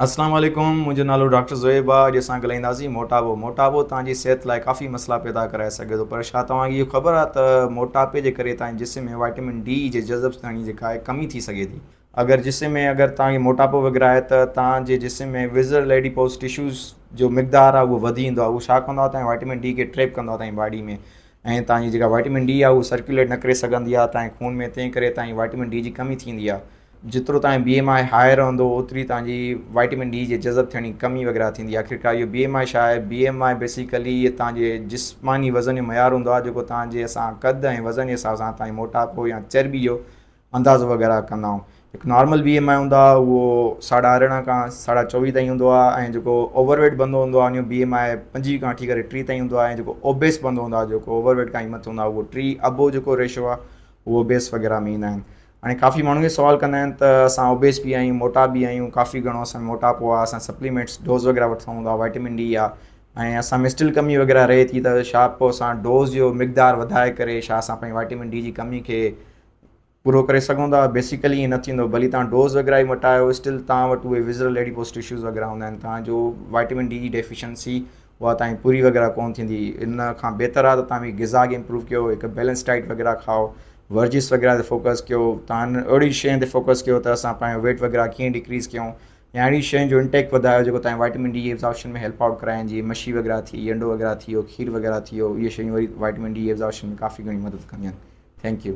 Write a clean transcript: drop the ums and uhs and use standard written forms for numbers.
اسلام عليڪم منهنجو نالو ڊاڪٽر زويب آ اڄ اسان ڳالهائينداسين موٽاپو موٽاپو توهان جي صحت لاء ڪافي مسئلا پيدا ڪرائي سگهي ٿو پر ڇا توهان کي اهو خبر آ ته موٽاپي جي ڪري توهان جي جسم ۾ وائٽمن ڊي جي جذب ٿيڻ جي جيڪا آهي ڪمي ٿي سگهي ٿي اگر جسم ۾ اگر توهان کي موٽاپو وغيره آهي ته توهان جي جسم ۾ وزرل ايڊيپوز ٽشوز جو مقدار آ اهو وڌي ويندو آ اهو ڇا ڪندو آ توهان جي وائٽمن ڊي کي ٽريپ ڪندو آ توهان جي باڊي ۾ ۽ توهان جي جيڪا وائٽمن ڊي آ اهو سرڪيوليٽ نه ڪري سگهندي آ توهان جي خون ۾ تنهن ڪري توهان جي وائٽمن ڊي جي ڪمي ٿيندي آ جيترو توهان جو بي ايم I high رهندو اوتري توهان جي وائٽمن ڊي جي جذب ٿيڻ جي ڪمي وغيره ٿيندي. آخرڪار اهو بي ايم I ڇا آهي؟ بي ايم I basically اهي توهان جي جسماني وزن جو معيار هوندو آهي جيڪو توهان جي اسان قد ۽ وزن جي حساب سان توهان جي موٽاپو يا چرٻي جو اندازو وغيره ڪندا آهيون. هڪ نارمل بي ايم I هوندو آهي اهو ساڍا 18 کان ساڍا 24 تائين هوندو آهي ۽ جيڪو اوور ويٽ بندو هوندو آهي ان جو بي ايم I 25 کان وٺي ڪري 30 تائين هوندو آهي ۽ جيڪو اوبيس بندو هوندو آهي جيڪو اوور ويٽ کان ئي مٿي هوندو آهي اهو 30 ابو جيڪو ريشو آهي اهو اوبيس وغيره ۾ ايندا آهن. هاڻي ڪافي ماڻهو اهي سوال ڪندا آهن ته اسان اوبيس به آهيون موٽا به آهيون ڪافي گهڻو اسان ۾ موٽاپو آهي اسان سپليمينٽس ڊوز وغيره وٺڻو هوندو آهي وائٽمن ڊي آهي ۽ اسان ۾ اسٽل ڪمي وغيره رهي ٿي ته ڇا پوء اسان ڊوز جو مقدار وڌائي ڪري ڇا اسان پنهنجي وائٽمن ڊي جي ڪمي کي پورو ڪري سگهون ٿا بيسيڪلي ائين نه ٿيندو ڀلي تان ڊوز وغيره ئي مٽايو اسٽل تان وٽ اهي وزرل ايڊيپوز ٽشوز وغيره هوندا آهن تان جو وائٽمن ڊي جي ڊيفيشنسي اها تان جي پوري وغيره ڪون ٿيندي ان کان بهتر آهي ته تان به غذا کي امپروو ڪيو هڪ بيلنس ڊائٽ وغيره کائو ورزش وغيره تي فوڪس ڪيو تان اهڙي شين تي فوڪس ڪيو ته اسان پنهنجو ويٽ وغيره ڪيئن ڊڪريز ڪيون يا اهڙي شين جو انٽيڪ وڌايو جيڪو تان وائٽمن ڊي جي ابزارپشن ۾ هيلپ آئوٽ ڪرائين جيئن مڇي وغيره ٿي انڊو وغيره ٿي ويو کير وغيره ٿي ويو اهي شيون وري وائٽمن ڊي جي ابزارپشن ۾ ڪافي گهڻي مدد ڪنديون آهن thank you.